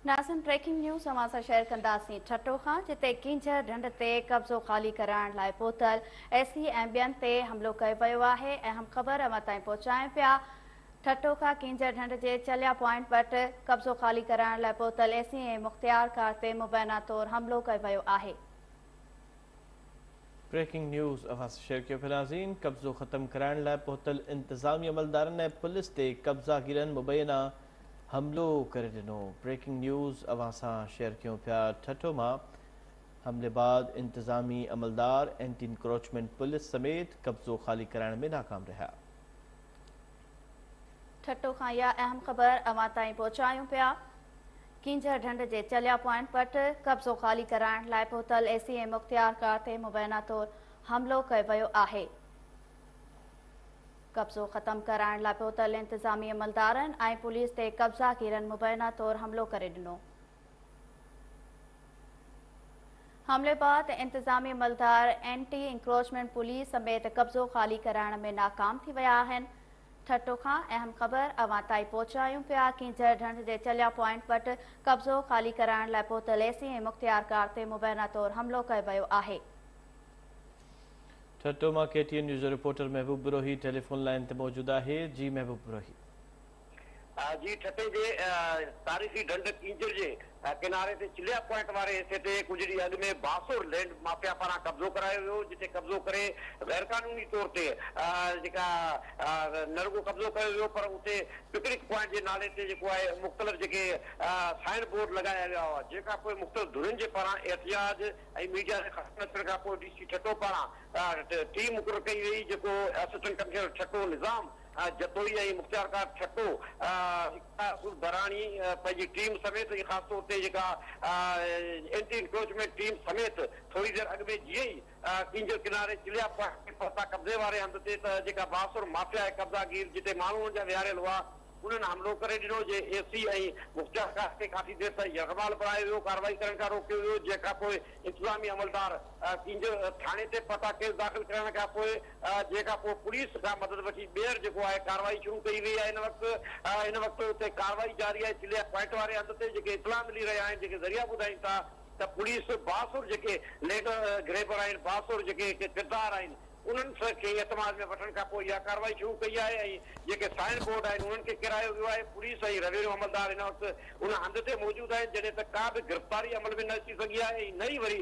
ناظرين breaking news اوهان سان شيئر ڪنداسين ٺٽو کان جتي ڪينجهر ڍنڍ تي قبضو خالي ڪرائڻ لاء پهتل اي سي ۽ ٻين تي حملو ڪيو ويو آهي اهم خبر اوهان تائين پهچايون پيا ٺٽو کان ڪينجهر ڍنڍ جي چليا پوائنٽ وٽ قبضو خالي ڪرائڻ لاء پهتل اي سي ۽ مختيار ڪار تي مبينا طور حملو ڪيو ويو آهي. بريڪنگ نيوز اوهان سان شيئر ڪيو پيا ناظرين قبضو ختم ڪرائڻ لاء پهتل انتظامي عملدارن ۽ پوليس تي قبضاگيرن مبينا حملو ڪري ڏنو بريڪنگ نيوز اوهان سان شيئر ڪيون پيا ٺٽو مان حملي بعد انتظامي عملدار اينٽي انڪروچمينٽ پوليس سميت قبضو خالي ڪرائڻ ۾ ناڪام رهيا. ٺٽو کان اها اهم خبر اوهان تائين پهچايون پيا. ڪينجهر ڍنڍ جي چليا پوائنٽ وٽ قبضو خالي ڪرائڻ لاء پهتل اي سي ۽ مختيار ڪار تي مبينا طور حملو ڪيو ويو آهي. قبضو ختم ڪرائڻ لاء پهتل انتظامي عملدارن ۽ پوليس تي قبضا گيرن مبينا طور حملو ڪري ڏنو. حملي بعد انتظامي عملدار اينٽي انڪروچمينٽ پوليس سميت قبضو خالي ڪرائڻ ۾ ناڪام ٿي ويا آهن. ٺٽو کان اهم خبر اوهان تائين پهچايون پيا، ڪينجهر ڍنڍ جي چليا پوائنٽ وٽ قبضو خالي ڪرائڻ لاء پهتل اي سي ۽ مختيار ڪار تي مبينا طور حملو ڪيو ويو آهي. ٺٽو مان ڪي ٽي اين نيوز جو رپورٽر محبوب بروهي ٽيليفون لائين تي موجود آهي، جي محبوب بروهي. جي ٺٽي جي تاريخي ڍنڍ ڪينجهر جي ڪناري تي چليا پوائنٽ واري حصي تي ڪجهه ڏينهن اڳ ۾ بااثر لينڊ مافيا پاران قبضو ڪرايو ويو جتي قبضو ڪري غيرقانوني طور تي جيڪا نه رڳو قبضو ڪيو ويو پر اتي پڪنڪ پوائنٽ جي نالي تي جيڪو آهي مختلف جيڪي سائن بورڊ لڳايا ويا هئا جنهن کان پوء مختلف ڌرين جي پاران احتجاج ۽ ميڊيا تي خط اچڻ کان پوء ڊي سي ٺٽو پاران ٽيم مقرر ڪئي وئي جيڪو اسسٽنٽ ڪمشنر ٺٽو نظام جتوئي ۽ مختيارڪار ٺٽو اقبال بهراڻي پنهنجي ٽيم سميت ۽ خاص طور تي جيڪا اينٽي انڪروچمينٽ ٽيم سميت ٿوري دير اڳ ۾ جيئن ئي ڪينجهر ڪناري چليا پوائنٽ تي پهتا قبضي واري هنڌ تي ته جيڪا بااثر مافيا ۽ قبضا گير جتي ماڻهو ان جا ويهاريل هئا انهن حملو ڪري ڏنو جي اي سي ۽ مختيارڪار کي ڪافي دير تائين يرغمال بڻايو ويو ڪارروائي ڪرڻ کان روڪيو ويو جنهن کانپوء انتظامي عملدار ڪينجهر ٿاڻي تي پهتا ڪيس داخل ڪرائڻ کانپوء جنهن کان پوء پوليس کان مدد وٺي ٻيهر جيڪو آهي ڪارروائي شروع ڪئي وئي آهي هن وقت هن وقت اتي ڪارروائي جاري آهي چليا پوائنٽ واري هنڌ تي جيڪي اطلاع ملي رهيا آهن جيڪي ذريعا ٻڌائين ٿا ته پوليس بااثر جيڪي لينڊ گريبر آهن بااثر جيڪي ڪردار آهن انهن کي اعتماد ۾ وٺڻ کان پوء اها ڪارروائي شروع ڪئي آهي ۽ جيڪي سائن بورڊ آهن انهن کي ڪيرايو ويو آهي پوليس ۽ روينيو عملدار هن وقت ان هنڌ تي موجود آهن جڏهن ته ڪا به گرفتاري عمل ۾ نه اچي سگهي آهي ۽ نه ئي وري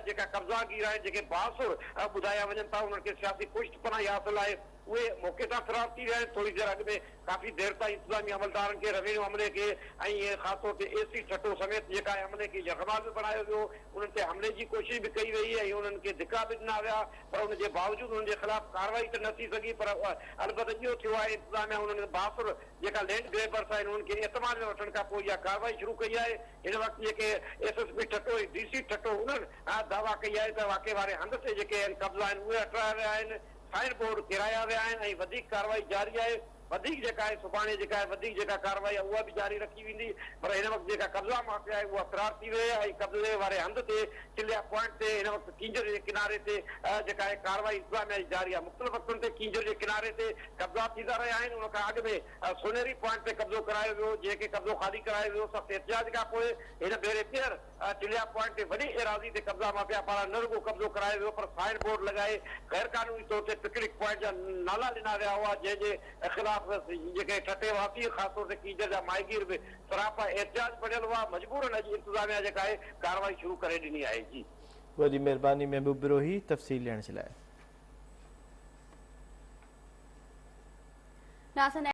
جيڪا قبضا گير آهن جيڪي بااثر ٻڌايا وڃن ٿا انهن کي سياسي پشت پناهي حاصل آهي اهي موقعي تان فرار ٿي ويا آهن ٿوري دير اڳ ۾ ڪافي دير تائين انتظامي عملدارن کي روينيو عملي کي ۽ خاص طور تي اي سي ٺٽو سميت جيڪا عملي کي يرغمال به بڻايو ويو انهن تي حملي جي ڪوشش به ڪئي وئي ۽ انهن کي ڌڪا به ڏنا ويا پر ان جي باوجود انهن جي خلاف ڪارروائي ته نه ٿي سگهي پر البته اهو ٿيو آهي انتظاميا انهن بااثر جيڪا لينڊ گريبرس آهن انهن کي اعتماد ۾ وٺڻ کان پوء اها ڪارروائي شروع ڪئي آهي هن وقت جيڪي S S P Thatta ۽ D C Thatta انهن دعويٰ ڪئي آهي ته واقعي واري هنڌ تي جيڪي آهن قبضا آهن اهي هٽرايا ويا آهن سائن بورڊ ڪيرايا ويا آهن ۽ وڌيڪ ڪارروائي جاري آهي وڌيڪ جيڪا آهي سڀاڻي جيڪا آهي وڌيڪ جيڪا ڪارروائي آهي اها به جاري رکي ويندي پر هن وقت جيڪا قبضا مافيا آهي اها فرار ٿي وئي آهي ۽ قبضي واري هنڌ تي چليا پوائنٽ تي هن وقت ڪينجهر جي ڪناري تي جيڪا آهي ڪارروائي انتظاميا جي جاري آهي مختلف وقتن تي ڪينجهر جي ڪناري تي قبضا ٿيندا رهيا آهن ان کان اڳ ۾ سونهري پوائنٽ تي قبضو ڪرايو ويو جنهن کي قبضو خالي ڪرايو ويو سخت احتجاج کان پوء هن ڀيري ٻيهر چليا پوائنٽ تي وڏي ايراضي تي قبضا مافيا پاران نه رڳو قبضو ڪرايو ويو پر سائن بورڊ لڳائي غير قانوني طور تي پڪنڪ پوائنٽ جا نالا ڏنا ويا هئا جنهن جي خلاف جيڪي ٺٽي واسي خاص طور تي ڪينجهر جا ماهيگير به سراپا احتجاج بڻيل هئا مجبورن اڄ انتظاميا جيڪا آهي ڪارروائي شروع ڪري ڏني آهي جي. وڏي مهرباني محبوب بروهي تفصيل ڏيڻ جي لاء. ناظرين.